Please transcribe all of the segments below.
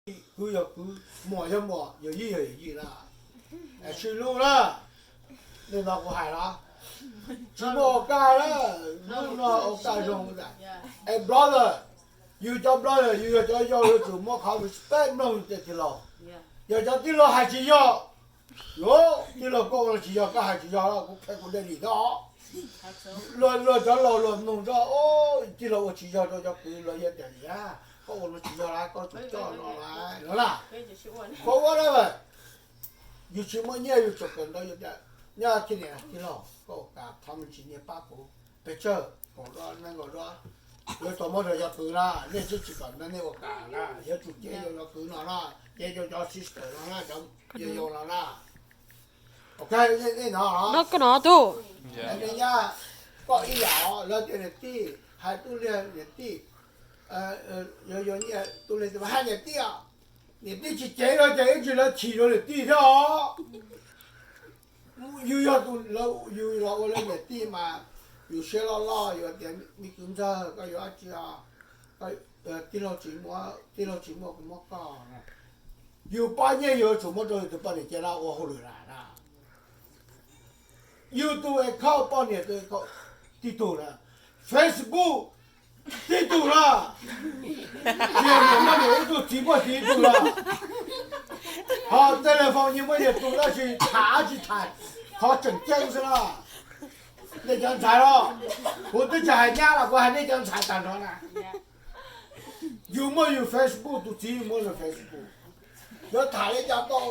Kwv yog kwv, muam yog muam, yawm yij yog yawm yij na. Sib hlub na. Nej hnov kuv hais los? Tsis muaj ua kaj na. Hnub no ua kaj zoo. As brother, yus cov brother, yus yog cov yau, yuav tsum muab qhov respect mloog tias tij laug. Yog cov tij laug hais tsis yog, yuav tij laug koj ua tsis yog, koj hais tsis yog, kuv qhia kuv dej dim tod. Luag cov laus luag mloog tso, tij laug ua tsis yog rau cov kwv, luag yog tias li, koj ua no tsis yog lawm, koj tsum coj no lawm no na. Koj ua dab, yus tsis muaj nyiaj yus tseem kawm ntawv, yus tias nyob thiab niam tij laug, koj ua kam thov me ntsis nyiaj pab kuv pes tsawg, kaum duab, nees nkaum duab, yuav tau muab rau cov kwv na. Nej twb tsis kawm ntawv nej ua kam na, yuav tsum cev rau cov kwv no na, cev rau cov sister no na, cov yau yau no na. Ok, nej hnov los? Koj hnov tub? Me nyab, koj ib yam os, lawv tias niam tij, hais tub liag niam tij, yog yog nyiaj tub liag tias hais niam tij os. Niam tij tsis cev los ces ib ntsis lawv chim rau niam tij thiab os. Yus yog tus, yus los ua lawv niam tij mas yus siab loj loj, yus tias me kwv ntxawg, koj yuav dab tsi os? Tij laug tsis muaj, tij laug tsis muaj kuv muab koj. Yus pab nyiaj yus yuav tsum muab rau yus tus poj niam cia na, ua hauj lwm lawm na. Yus tus account, poj niam tus account tib tug na, Facebook tib tug na. Tsis yog niam muaj niam ib tug, txiv muaj txiv ib tug na. Ho telephone nyias muaj nyias tus, tab sis tham dab tsi tham qhov tseem ceeb xwb na. Nej cov ntxhais los, kuv twb tsis hais nyab los kuv hais nej cov ntxhais tag nrho na. Yus muaj yus Facebook, tus txiv yus muaj nws Facebook. Yuav tham li cas tau?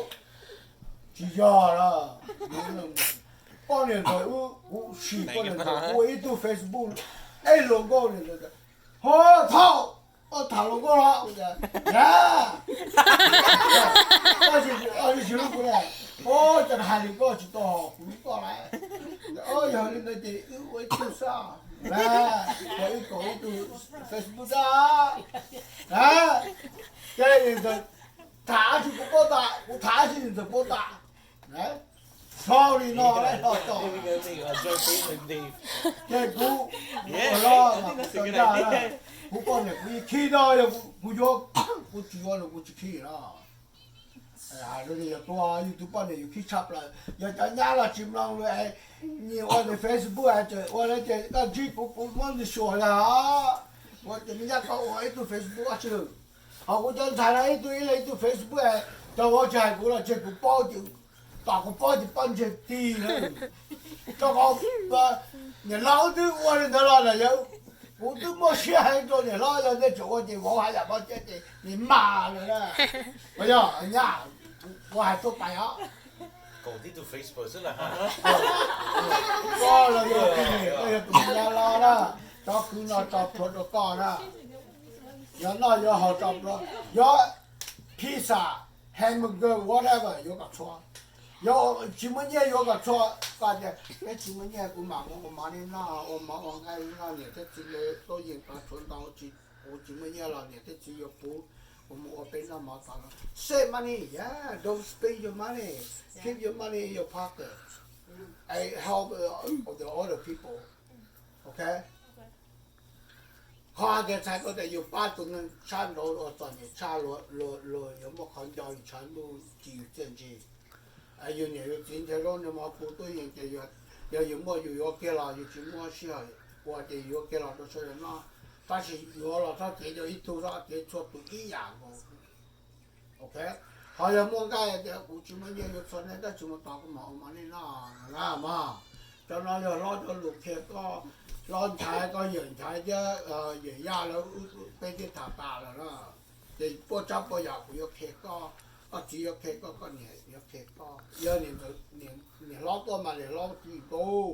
Tsis yog lawm. Poj niam ntawd, kuv sim poj niam ntawd ua ib tug Facebook, ej, hluas nkauj, ho thaum tham hluas nkauj los, tab sis, tab sis lub kuv, o, cas hais li koj tsis tau, kuv hlub koj lawm. Yog li ntawd ces wb ua ib tug xwb, ua ib kaum ib tug Facebook xwb. Ces tham dab tsi kuv paub tas, kuv tham dab tsi nws txawm paub tas. Txhob li no, txhob txhob. Ces kuv, kuv poj niam kuv yeej khib no, yog kuv yuav, kuv tsis yuav los kuv tsis khib no. Yus tus poj niam yus khib tshaj plaws, yog cov nyab los tsis mloog li, nyias ua nws Facebook es tseem ua li ces koj ntsib kuv, kuv muab nws xyuas li os. Ua ces me nyab koj ua ib tug Facebook dab tsi lawm? Ho kuv cov ntxhais no ib tug ib leeg ib tug Facebook, cov vauv tsis hais kuv los tseg kuv paub ces, tom kuv paub ces paub ntseg tig lawm. Rau qhov niam hlob twb ua li ntawd los lawm, kuv twb muaj siab heev rau niam hlob, yog nej tseem ua ces vauv haj yam paub thiab ces nim mas lawm. Yog nyab, kuv hais tuaj pais os. Koj los yog, koj yog tus nyab los na, cov kwv no tso plhuav rau koj na. Yuav noj yuav haus tso plhuav, yuav pizza, hamburger, whatever yuav kom txhua. Yog tsis muaj nyiaj yuav kom txhua. Koj tias peb tsis muaj nyiaj kuv mam mus ua mov li noj, ua mov ua nqaij li noj, niam thiab txiv lawv tuaj yeem tau tshuav ntau, kuv tsis muaj nyiaj los niam thiab txiv yuav pub kuv mus ua peb noj mov tom no. Save money, yeah, don't spend your money, keep your money in your pocket and help the other people. Ok. Qhov tias txhais tau tias yus pab tus neeg tshaj nraud uas txom nyem tshaj luag, luag yuav muaj qhov nco yus tshav ntuj ci yus txiaj ntsig. Yus niam yus txiv nrhiav zaub nrhiav mov pub tuaj yeem ces yog yus muaj yus yuav kiag los, yus tsis muaj sij hawm ua ces yus yuav kiag los rau sawv daws noj. Tab sis yuav los txhob cev rau ib tug, txhob cev txhua tus ib yam nkaus. Ok, qhov yog muaj nqaij tias kuv tsis muaj nyiaj yuav txhua nej, tab sis mus tos kuv mam ua mov nej noj na mog. Cov no yog hlob cov lus qhia koj, hlob Nchaiv, koj yawm Nchaiv thiab yawm Yaj lawv, peb twb tham tas lawm na. Ces puaj tsab puaj yam kuv yuav qhia koj, koj txiv yuav qhia koj, koj niam yuav qhia koj. Yog niam hlob tuaj mas niam hlob tsis tau,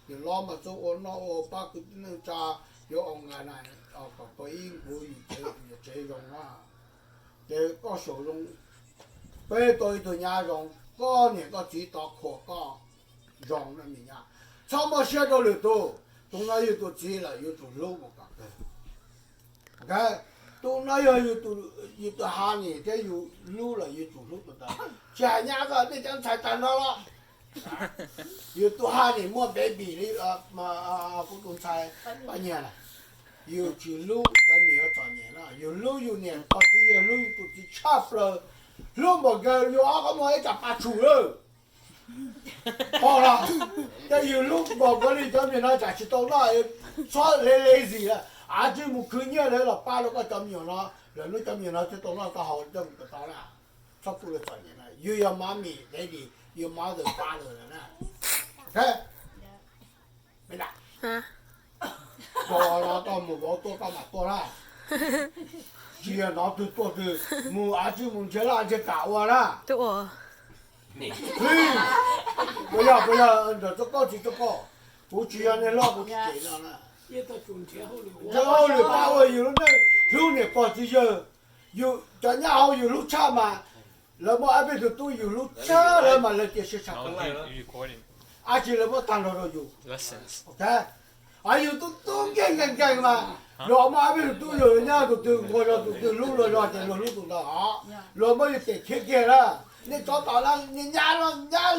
niam hlob mas txawj ua noj ua pab kwv tij neej tsa, yuav ua nqa na, kom tau ib nqus yus tsev zoo na. Ces koj xyaum zoo, peb tau ib tug nyab zoo, koj niam koj txiv tos khuam koj zoo na me nyab. Txhob muaj siab rau lwm tus, tus no yog tus txiv lawm yuav tsum hlub mus kom kawg. Tus no yog yus tus honey thiab yus hlub lawm yuav tsum hlub tus ntawd. Tsis hais nyab koj, nej cov ntxhais tag nrho los, yus tus honey muaj baby li kuv tus ntxhais Paj Nyiag na. Yus tsis hlub cov me nyuam txom nyem no, yus hlub yus niam pog txiv yawg, hlub yus tus txiv tshaj plaws, hlub npaum nkaus yus ob qhov muag ib tsam pa tshum lawm. Pom los, ces yus hlub npaum nkaus li cov me nyuam no tsam tsis tau noj, txhob lazy, av tsis mus khwv nyiaj lawv los pab rau koj cov me nyuam no, lawv hlub cov me nyuam no thiaj tau noj tau haus thiaj mus tau na. Txhob pub lawv txom nyem na. Yus yog mommy, daddy, yus mother, father na. Ok. Ua no koj mus vauv tuaj koj mam tuaj na. Tsis yog hnov twg tuaj twg mus, av tsis mus nrhiav laj nrhiav kam ua na. Puas yog, puas yog ntawm txoj koj txiv txoj koj? Kuv tsis yog neeg loj kuv tsis cem no na. Nrhiav hauj lwm pab ua yus lub neej, hlub niam pog txiv yawg. Yus cov nyab hauv yus hlub tshaj mas, lawv muaj ob peb tug tub yus hlub tshaj lawm mas lawv cia siab tshaj plaws. Ab tsi lawv muab tag nrho rau yus. Ok, yus tub tub nkeeg nkeeg nkeeg mas, luag muaj ob peb tug tub yus nyob tus twg nquag zog tus twg hlub luag zog ces luag hlub tus ntawd os. Luag muab yus cem khiav kiag na. Nej tsov tom no niag nyab no nyab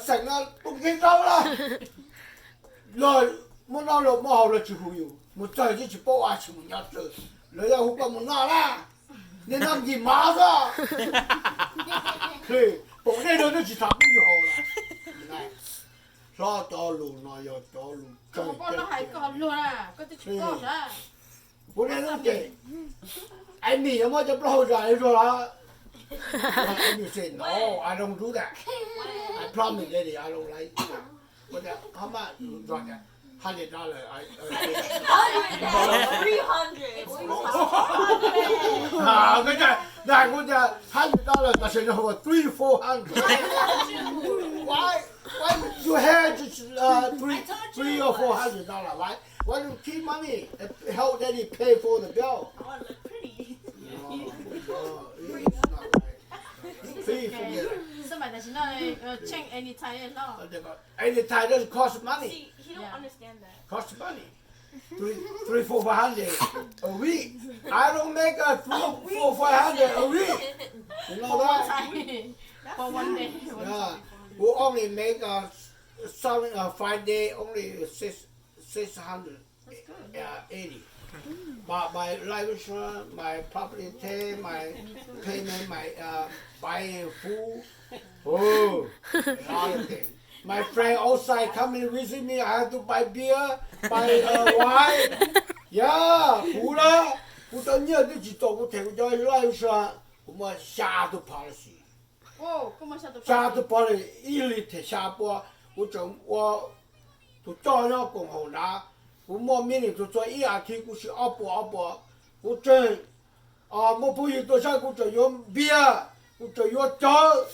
xeem no tus nkeeg dhau lawm. Luag muab noj luag muab haus luag tsis hu yus, mus txog twb tsis paub ua tsis mus nyob twg, luag yuav hu koj mus noj na. Nej noj ncig mov xwb. Pom dej rau twb tsis tham pub yus haus lawm. Hlob, cov lus no yog cov lus tsawg. Kuv niaj hnub cem Amy yuav muab cov plaub hau zais zuag los. Amy said, no, I don't do that. I promise daddy I don't like. Kuv tias, how much? Hundred dollar. Three hundred. Kuv tias, hundred dollar, tam sim no three four hundred. Why, why you have just uh, three, three or four hundred dollar, right? Why you keep money and help daddy pay for the bill? I want to look pretty. No, no, it's not right. Please forget it. Change anytime, no. Anytime doesn't cost money. See, he don't understand that. Cost money. Three, three, four, five hundred a week. I don't make a three, four, five hundred a week. You know that? For one day. Yeah. We only make a, some, uh, five day, only six, six hundred. That's good. Yeah, eighty. But my life insurance, my property tax, my payment, my, uh, buying food. Oh, a lot of things. My friend outside coming visit me, I have to buy beer, buy, uh, wine. Yeah, kuv na, kuv cov nyiaj twb tsis txaus kuv them kuv cov life insurance, kuv muaj xya tus policy. Xya tus policy, ib leeg them xya pua, kuv tseem ua tus coj nyob koom haum nrad, kuv muaj minimum txhua ib as thiv kuv siv ob puas ob puas, kuv tseem muaj phooj ywg tuaj saib kuv tseem yuav npias, kuv tseem yuav cawv.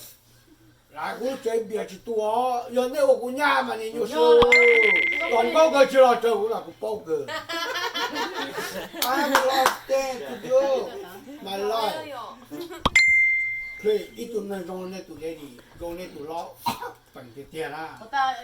Lawv kuv lub tsev npias tsis tu os, yog nej ua kuv nyab mas nim nyuaj siab, tos nkaub kawg tsis los raws kuv los kuv paub kawg. I have a lot of things to do my life. Please, ib tug neeg zoo nej tus daddy, zoo nej tus hlob, peem tiag tiag na.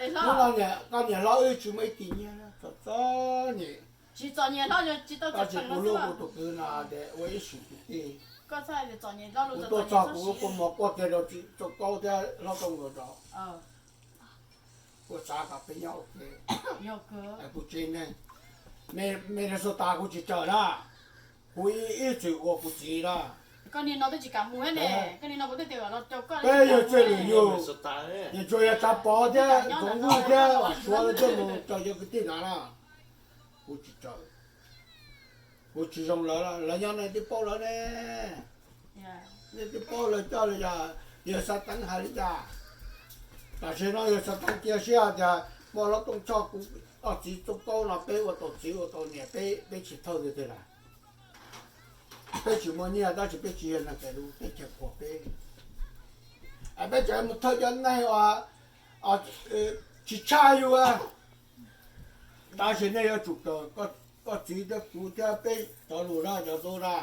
Hnub no koj niam hlob wb tsis muaj ib tis nyiaj, txom txom nyem. Tab sis kuv hlub kuv tus kwv no ces ua ib sim kwv tij. Kuv tuaj txog kuv kuj mos quaj kiag rau txiv Txooj Kaub thiab hlob Txooj Nkaus rau. Kuv xav kom peb nyob ua ke. Kuv tsev neeg, Minnesota kuv tsis tsaws na, kuv ib txwm ua kuv txiv na. Peb yog txij lwm yug, nws tsuas yog Tsav Pov thiab Txoov Nuj thiab Vam Suav thiaj mus tsaws cov kwv tij no na. Kuv tsis tsaws, kuv tsis zoo lawv, lawv nyob nej twb paub lawv ne. Nej twb paub lawv coj li cas, yawg Xav Teev hais li cas. Tam sim no yawg Xav Teev cia siab tias muaj hlob Tooj Tshoj kuv ob txiv Txooj Kaub no peb ua tau txiv ua tau niam, peb tsis thawj tiag tiag na. Peb tsis muaj nyiaj tab sis peb tsis yog neeg tes lus, peb cheem khuam peb. Peb tseem mus thawj cov neeg uas tsis tshaj yus. Tab sis nej yuav tsum kawm koj txiv thiab kuv thiab peb cov lus na cov tub na.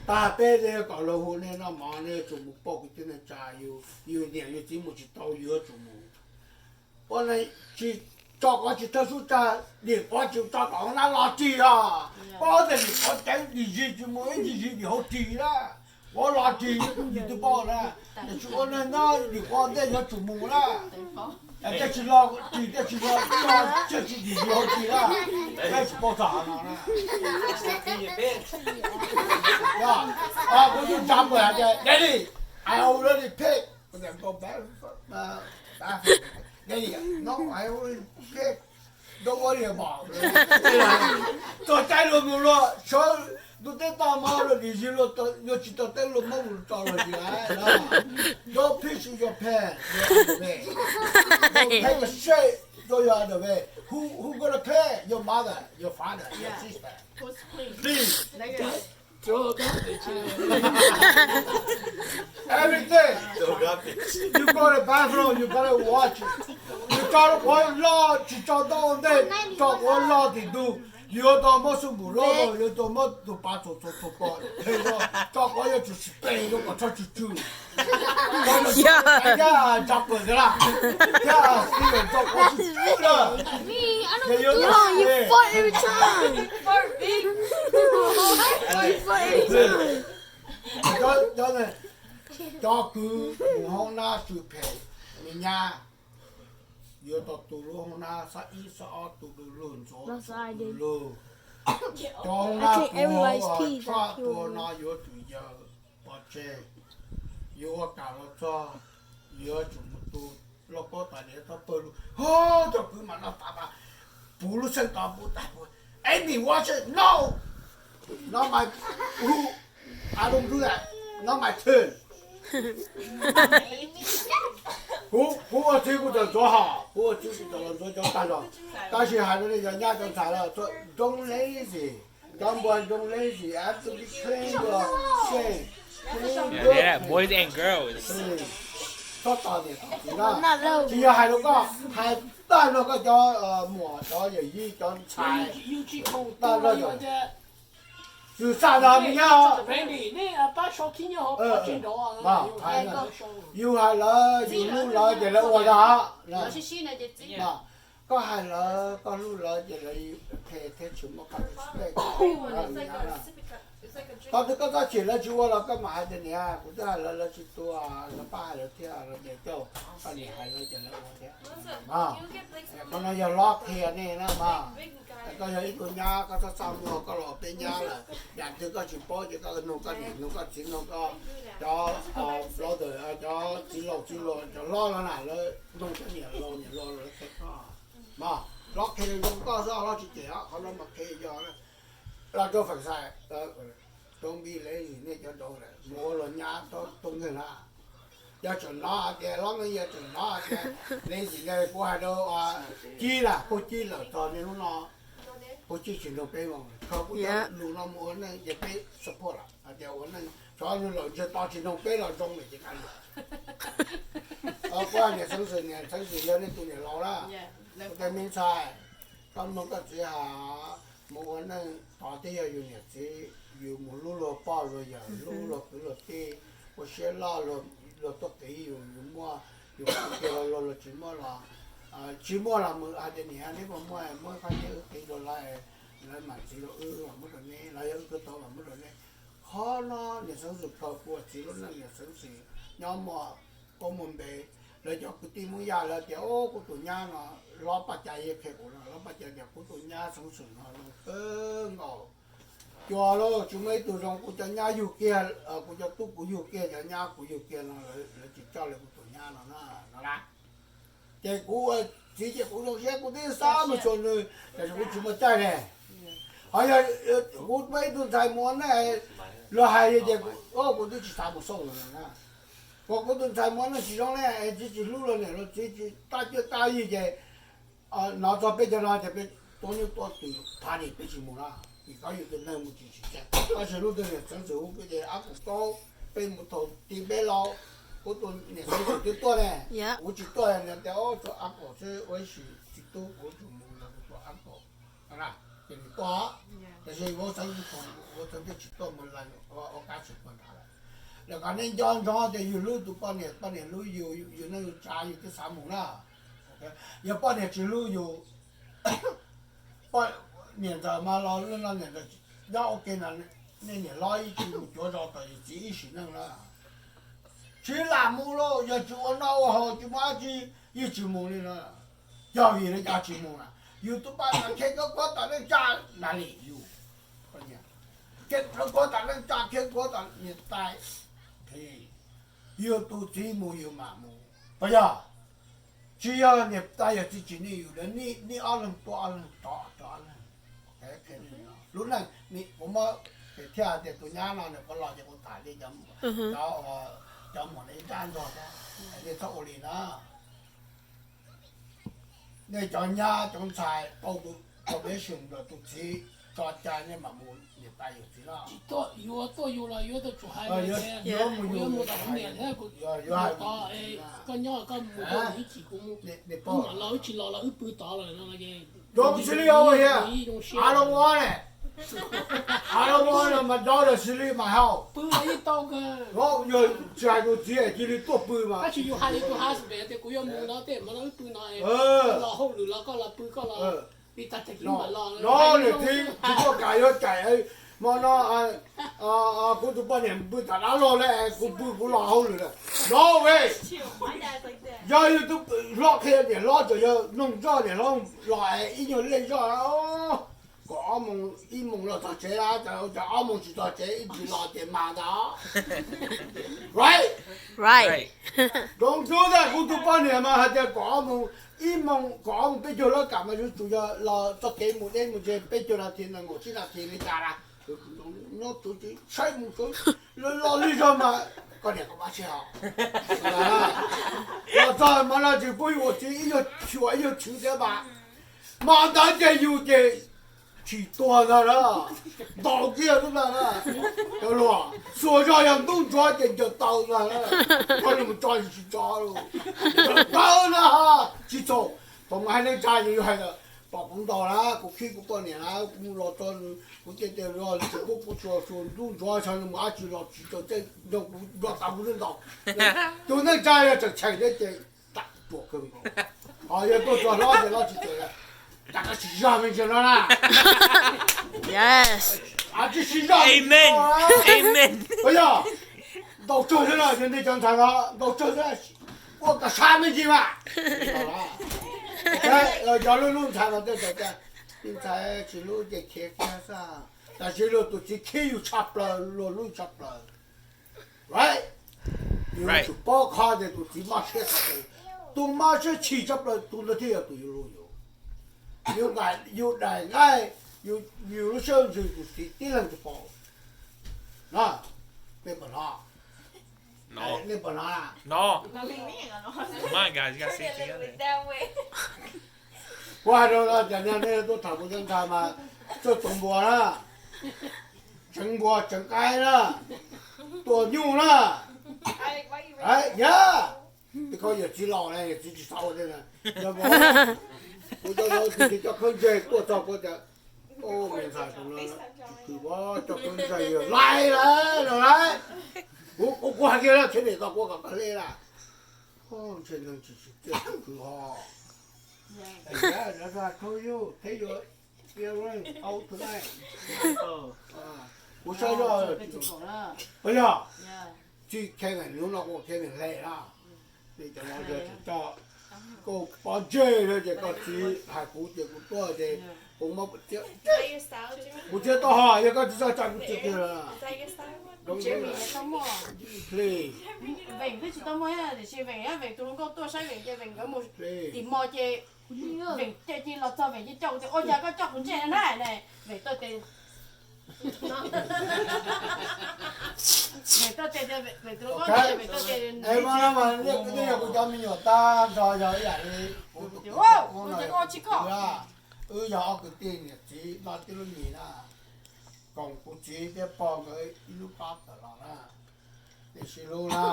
Tag peb kom luag hu nej noj mov, nej yuav tsum mus pauj kwv tij neej tsa, yus niam yus txiv mus tsis tau yus yuav tsum mus. Ua tsis tso kov tsis thawj sub tsag, dim kov tsis tso kom hauv nab los rig os. Paub tias dim kov ceev dim zis tsis mus ib ntsis zis dim hauv rig na. Ua los ris yus twb paub na, yog tsis ua neeg no yus ua ntej yuav tsum mus na. Tej tsis los ris, tej tsis los ris, tej tsis ris yus hauv ris na, peb tsis paub txog no na. Kuv yeej tsa npawg hais tias, Daddy, I already paid. Daddy, no, I already paid. Don't worry about it. Txog caij luag mus luag sawv ntuj teb tag mog, luag dim zis luag yuav tsis tau teb luag muab mus tso luag zis lawm. Don't pitch your pants. Don't take a shit. Who, who gonna pay? Your mother, your father, your sister. Please. Everything. You go to bathroom, you gotta watch it. Yus tso quav loj, tsis tso ntaub ua ntej, tso quav loj tim ntug. Yus yuav tau muab xub npum loj, yus yuav tau muab tus pas txuas txuas txuas pom, tso quav yuav tsum spray rau kom txhob tsw tsw. Thiab tso quav tsw tsw na. Yus yuav tau spray. Cov, cov kwv mus hoob nab tsw phem, me nyab, yuav tau tu lub hoob nab xab ib xab ob tu du lug ntxuav du lug. Cov hoob nab puav, tshaj puav no yuav tsum yawm pov tseg, yuav ua kam los txog, yuav tsum mus tu lauj kaub tas niam txhob pawg lug. Ho cov kwv mas noj tas mas puv lub xeeb tod puv tas puv. Amy, watch it, no, not my, who, I don't do that, not my turn. Kuv, kuv ua txiv kuv txawm ntxuav hom, kuv ua txiv kuv txawm los ntxuav cov tag zog. Tab sis hais rau nej cov nyab cov ntxhais lawm, don't lazy, cov npua don't lazy, absolutely clean your shit, clean your shit. Txhob tos niam tos txiv na. Tsis yog hais rau koj, hais tag nrho koj cov muam cov yawm yij cov ntxhais, tag nrho yog yus xam ntag me nyab. Yus hais lawv, yus hlub lawv ces lawv ua ntag. Koj hais lawv, koj hlub lawv ces lawv phem thiab tsis muaj koj respect. Qhov twg koj txhob chim lawv tsis ua los koj mam hais tias niam, kuv twb hais lawv lawv tsis tu, lawv pab hais lawv thiab, lawv niam cauj, koj niam hais lawv ces lawv ua thiab. Qhov no yog hlob qhia nej na mas. Koj yog ib tug nyab, koj txhob txaj muag koj los peb nyab lawm. Yam twg koj tsis paub ces koj nug koj niam, nug koj txiv, nug koj cov brother, cov txiv laus txiv laus, cov hlob no na, lawv nug cov niam laus niam laus lawv qhia koj. Mas hlob qhia zoo koj xwb, hlob tsis cem, qhov no mas qhia yog laj rau fam xais. Don't be lazy, nej cov dau mus ua luag nyab tau tub nkeeg na. Yog tseem hnov hais tias hlob no yog tseem hnov hais tias lazy, kuv hais rau Cib na, puag Cib lawm txog niaj hnub no, puag Cib tsis nrog peb mus, kho kuv cov lus no mus ua neej ces peb support lawm hais tias ua neej, xyov nws lawm ntsiag to tsis nrog peb los zoo lawm ces kav liam. Kuv hais niam Xeeb Xwm, niam Xeeb Xwm yog nej tus niam laus na, kuv tej me ntxhais, koj mloog koj txiv hais, mus ua neej tod twb yog yus niam txiv, yus mus hlub luag pog luag yawm, hlub luag kwv luag tij, ua siab loj, luag tuaj qiv yus, yus muaj, yus qhov kiag los luag, luag tsis muaj los, tsis muaj los mus hais tias niam neb puas muaj, muaj qhov kiag wb qiv luag lawm, lawv mam txiv rau wb los muab rau neb, los yog wb khwv tau los muab rau neb. Qhov no niam Xeeb Xwm plhom kuv txiv lub neej, niam Xeeb Xwm nyob muaj koob muaj npe. Lawv cov kwv tij Hmoob Yaj lawv tias, o, kuv tus nyab no, Hlob Paj Cai yeej qhia kuv no, Hlob Paj Cai tias kuv tus nyab Xeeb Xwm no zoo kawg nkaus. Cuag lauj, tsis muaj ib tug zoo, kuv cov nyab yug kiag, kuv cov tub kuv yug kiag, cov nyab kuv yug kiag no lawv tsis coj li kuv tus nyab no na, no na. Ces kuv ua txiv ces kuv zoo siab, kuv twb xav mus xyuas nws, tab sis kuv tsis muaj caij ne. Ho yog kuv muaj ib tug ntxhais mus ua neej, luag hais li ces kuv twb tsis xav mus xauj nws na. Kuv, kuv tus ntxhais mus ua neej tsis zoo ne, txiv tsis hlub luag niam luag txiv, tsis tab cuab tab yig ces hnov txog peb cov no ces peb tuab nyuj tuab twm phav nim peb tsis mus na, vim koj yus tus neeg mus tsis tsim txiaj. Tab sis hnub twg niam Xeeb Xwm hu peb ces ab kaum kaub, peb mus thaum ti peb los, kuv tus niam Xeeb Xwm twb tuaj ne, kuv tsis tuaj, nws tias, o, tsuas ab kaum xwb, ua ib sim txiv tub kuv tsum mus los kuv tus ab kaum. Ces nws tuaj, tab sis vauv Xeeb, vauv Xeeb twb tsis tuaj mus lees ua kab tsis puag nrad lawm. Lawv kom nej nco ntsoov tias yus hlub tus poj niam, poj niam hlub yus, yus neej yus tsav yus twb xav mus na. Yog poj niam tsis hlub yus, niam ntxawm mas los lub no niam ntxawm nyob ua ke no, Nej niam hlob yeej tsis mus cuav zos tom yus txiv ib sim neej na. Tsis lam mus lauj, yog tsis ua noj ua haus tsis muaj dab tsi yeej tsis mus li na. Yog vim li cas tsis mus na? Yus tus poj niam khiav kuav kuav tom neej tsa, na li yus, khiav kuav kuav tom neej tsa, khiav kuav tom niam tais, yus tus txiv mus yus mam mus, puas yog? Tsis yog niam tais yog txiv tsis nij yus, nij ob leeg tua ob leeg, rov rov ob leeg. Lub neej kuv muab pem thiaj tias tus nyab no nws puas los ces kuv tham li cov muam li nrab nrog thiab, nej txhob ua li na. Nej cov nyab cov ntxhais tau tus probation ntawm tus txiv tso cai nej mam mus niam tais yus txiv no. Yuav tuaj yus los yuav tuaj tsum hais, yuav mus yus niam thiab, kuv tod, koj nyob koj mus ib chim kuv mus, wb mam los wb tsis los los wb pw tod lawm no. Zoo xws li ua hias, av loo ua ne, av loo ua no mas dov lawm xws li mas hau. Pw los yeej tau kawg. Yog tsis hais tus txiv cia li tuaj pw mas. Tab sis yus hais li tus husband tias kuv yuav mus no tej mas no wb pw no, los hauj lwm los koj los pw koj los, li tag tag kis mam los. No niam txiv tsis tuaj kam yuav cais, hmo no kuv tus poj niam pw tom dab laug lawm, kuv pw kuv los hauj lwm lawm. No way. Yog yus tus hlob qhia niam hlob txawm yog noog zoj niam hlob los ib nyuag lej zoj, kaum ob moos ib moos los txog tsev, cas ob moos tsis txog tsev ib tsis los ces mas ntag. Right. Zoo xws li kuv tus poj niam mas hais tias kaum ob moos, ib moos kaum ob moos peb caug lawm kam mas yuav tsum yog los txoj kev mus deb mus ze peb caug nas this nees nkaum tsib nas this li cas na. Nyob tsuv tsis saib mus tsuv, los li zog mas koj niam koj pab sib ho. Los txog mas no tsis pub yus ua txiv ib nyuag xyuas ib nyuag chwv thiab mas, mas ntawd ces yus ces tsis tuag ntag na, ntaus kiag lub ntag na. Cov luag xuas zog yog ntub ntsuav ces ncaws taw ntag na, koj li mus tso tsis tso, ncaws taw na, tsis txhaum. Thaum mas hais neej tsa yus hais tias pom kuv ntaus na, kuv khib kuv poj niam na, kuv mus los txog kuv tias tias tsis pub kuv xuas xuas ntub ntsuav, xyov nws mus dab tsi los tsis tau, tej nrog kuv nrog tas kuv twb ntaus. Tus neej tsa yog tseem cheem thiab ces tsuas kawg nkaus. Ho yog tuaj txog hlob ces hlob tsis tseem, cas koj tsis zog me ntsis no na. Tsis zog, yog ntaus tsawg xwb na, yog nej cov ntxhais no ntaus tsawg xwb, ua kom sab me ntsis mas. Cov lub lub ntxhais no tej txawm tias, tus ntxhais tsis hlub ces khiav kiag xwb, tab sis luag tus txiv khib yus tshaj plaws, luag hlub tshaj plaws. Yus tsum paub qhov tias tus txiv mob siab tshaj plaws, tus mob siab chim tshaj plaws tus ntawd thiaj yog tus yus hlub yus. Yus daim nqaij, yus lub siab ntsws tus txiv tib leeg tsis paub. Nej puas hnov? Nej puas hnov? Kuv hais rau cov niag nej tuaj tham kuv cov ntxhais mas, txawj tua npua na, tseev npua tseev qaib na, tua nyuj na, yog, tej koj yawm txiv laus na, yawm txiv tsis xav ua tej na, yog kuv cov laus tsis coj khaub ntseg tuaj txog kuv tias, me ntxhais, tsis khwv, coj khaub ntseg lais lawm no lauj. Kuv, kuv hais kiag lawm, tshev niam tau kuv kom koj hle lawm. Ntshe neeg tsis tsim txiaj khwv ho. Kuv saib zoj, puas yog? Txij Kevin hnub no ua Kevin hle na. Cov no yog tsis tso, koj pov ntseg no ces koj txiv hais kuv ces kuv tuaj ces kuv muab, kuv thiaj tau ho, yog koj tsis tso tso kuv tsis kiag. Please. Veem twb tsis tau muaj tiam sis Veem, Veem tus hluas nkauj tuaj saib Veem ces Veem nkawd mus tim hmo ces Veem ces cia los txog Veem ces coj kuv tias ua cas koj coj kuv ntsej na na. Veem tuaj tes, Veem tuaj tes, Veem tus hluas nkauj, Veem tuaj tes. Nej yog kuv cov me nyuam tag nrho yog ib yam li kuv tus, wb yog ob kwv tij niam txiv noj tib lub mis na, koom kuv txiv thiab pog nkawd ib lub plab tawm los na. Tiam sis hlub na,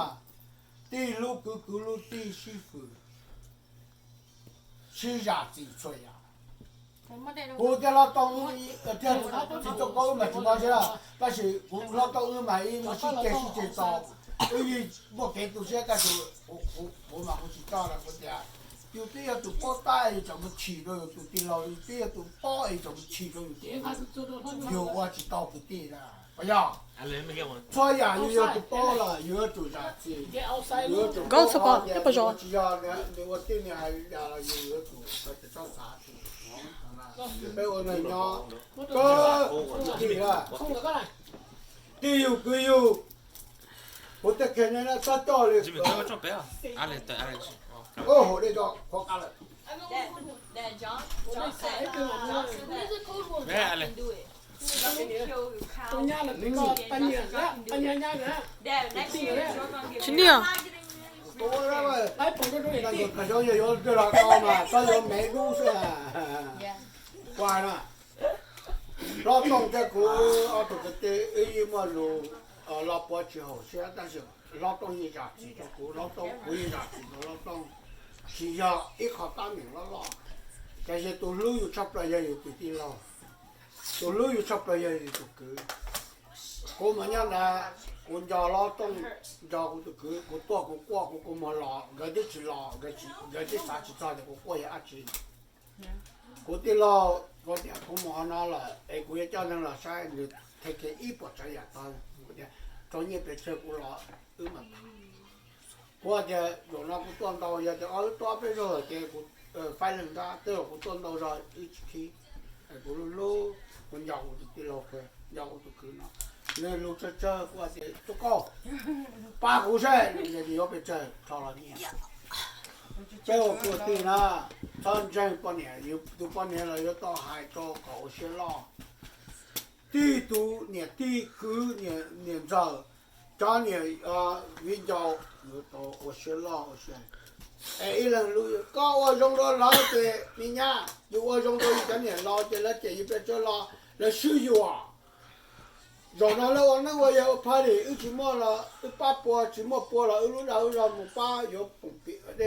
tij hlub kwv, kwv hlub tij, sib fwm, sib zam txim txhua yam. Kuv thiab hlob Tooj wb, thiab txiv Tooj Koob wb mas tsis mob siab, tab sis kuv hlob Tooj wb mas ib mus sib ceg sib ceg tau, wb yeej muaj kev tu siab, tab sis kuv mas kuv tsis tso na, kuv tias yus twb yog tus paub tab es tseem mus chim rau yus tus tij laug, yus twb yog tus paub es tseem mus chim rau yus ces yus ua tsis tau kwv tij na. Yog, txhua yam yus yog tus paub lawm yus yuav tsum zam txim, yus yuav tsum paub tias nws ua tsis yog, nws ua tij nws hais li cas los yus yuav tsum txhob xav. Peb ua neeg nyob, koj tij, tij yug kwv yug, kuv tej qhia no txhob coj li hauv dej tso qhuav qab lawm. Tsis niaj. Xyov yog yuav twg los tau mas txhob yuav me dub xwb. Kuv hais na, hlob Tooj thiab kuv ob tug kwv tij wb yeej muaj lus, los puav tsis haum siab tab sis hlob Tooj yeej zam txim rau kuv, hlob Tooj kuv yeej zam txim rau hlob Tooj. Tsis yog ib qho tab meeg loj loj, tiam sis tus hlub yus tshaj plaws yog yus tus tij laug, tus hlub yus tshaj plaws yog yus tus kwv. Kuv mas nyob ntawd, kuv nco hlob Tooj, nco kuv tus kwv, kuv tuaj kuv quaj kuv kua muag los nkawd twb tsis los, nkawd twb xav tsis txog tias kuv quaj yog dab tsi. Kuv tij laug, kuv tias kuv mus qhov no lawm es kuv yuav coj neeg los saib nws, thev kiag ib puas tsav yam tag, kuv tias rau nyiaj pes tsawg kuv los wb mam tham. Kuv tias zaum no kuv tuaj ntau, yog tias ob lub tub peb zaug lawm ces kuv faib leeg nrab, twb yog kuv tuaj ntau zog wb tsis khib. Kuv hlub hlub, kuv nco kuv tus tij laug, nco kuv tus kwv no, nws lus tsawg tsawg kuv tias tub Kauj, pab kuv seb nws yuav pes tsawg rho los nyiaj. Peb ua kwv tij na, txhob ntseeg poj niam, yus tus poj niam los yuav tau hais rau kom ua siab loj. Tib tug niam tij kwv niam ntxawm, cov niam viv ncaus yuav tau ua siab loj ua siab. Es ib leeg lub, koj ua zoo rau lawv ces me nyab, yus ua zoo rau yus cov niam laus ces lawv cem yus pes tsawg los lawv swb yus. Zaum no lawv ua neeb ua yaig ua party, wb tsis muaj los wb pab pua, tsis muaj pua los wb lub dag wb zog mus pab yuav poom pim dej.